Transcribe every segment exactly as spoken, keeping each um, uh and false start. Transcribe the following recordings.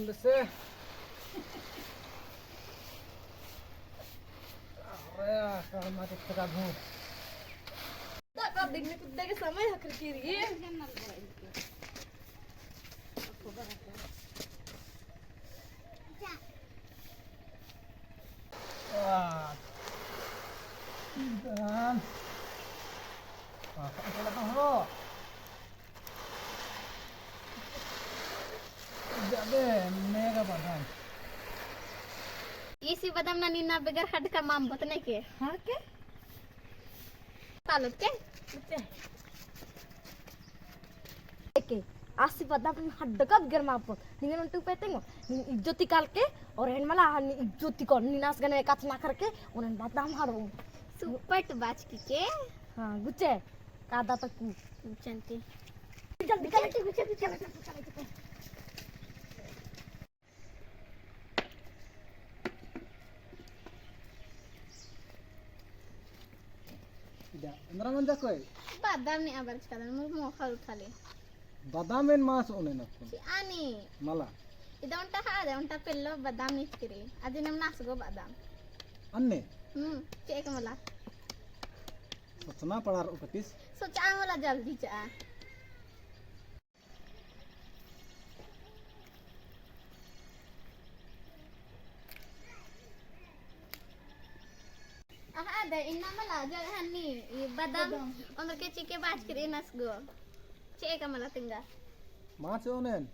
से। अरे, कर्मा के खराब हो। तो कब दिन में कुत्ते के समय हकर की रही है। वाह। इधर। हाँ, कहाँ चला था हो? जाबे, मेगा बादाम। इसी बादाम ना नीना बेगर हड्डका माम बतने के। हाँ के? पालत के? एके, आसी बादाम हड्डका बेगर माम बत। निंगन उन्टु पेतेंगो, निंग इज्जती काल के, और एन मला, नी इज्जती काल, नीनास गने कछनखर के, उन्हन बादाम हड़ो। सुपट बाचकी के? हाँ, गुचे। कादा तक कु। चलते। जल्दी, जल्दी, जल्दी, जल्दी। इदा, एन्दरा मंजा कोई? बादाम ने आबर चका दन, मो-, मोखा उठा ले। बादाम एन मास ओने ना। आनी। मला। इदा उन्टा हा, इदा उन्टा पेल्लो बादाम निचकरी। अदिन नासगो बादाम। अन्ने? हम्म, चेक मला। सोचना पड़ा रो कटिस। सोचा मला जल्दी चा। अहा, दे, इन्ना मला, जल हन्नी, ई बादाम, बादाम। ओन्दर के चिके बाचकरी नसगो। चेक मला तिंगा। माच ओनेन?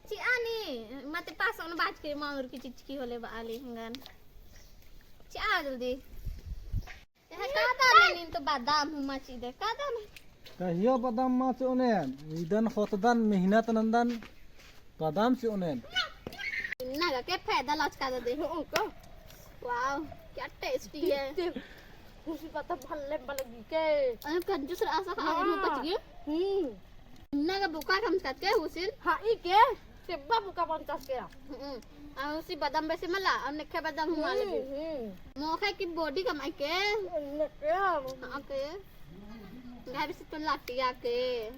चिआ नी, मते पास ओन बाचकरी मा ओन्दर के चिचकी होले बआली हिंगन। चिआ जल्दी। एह, कादन नीन तो बादाम हूँ माची दे, कादन। कहियो बादाम माच ओनेन, इदन होतदन, मेहनत नन्दन, बादाम ची ओनेन। इन्ना का के फायदा लाच कादा दे, हो को। वाओ, क्या tasty है। Tasty। खुशी पता भल्ले बलगी के। अरे कंजूस रहा सा खा हाँ। पच गए। हम्म। इन्ना का बुका कम करके हुसिन। हाँ, ई के? सेब्बा बुका पंचास के। हम्म। आ उसी बादाम बेसे मला, और नेखे बादाम हूँ माले हम्म, भी। हम्म। मोखा की body कमाई के। नेखे। हाँ के। घर से तो लाटिया के।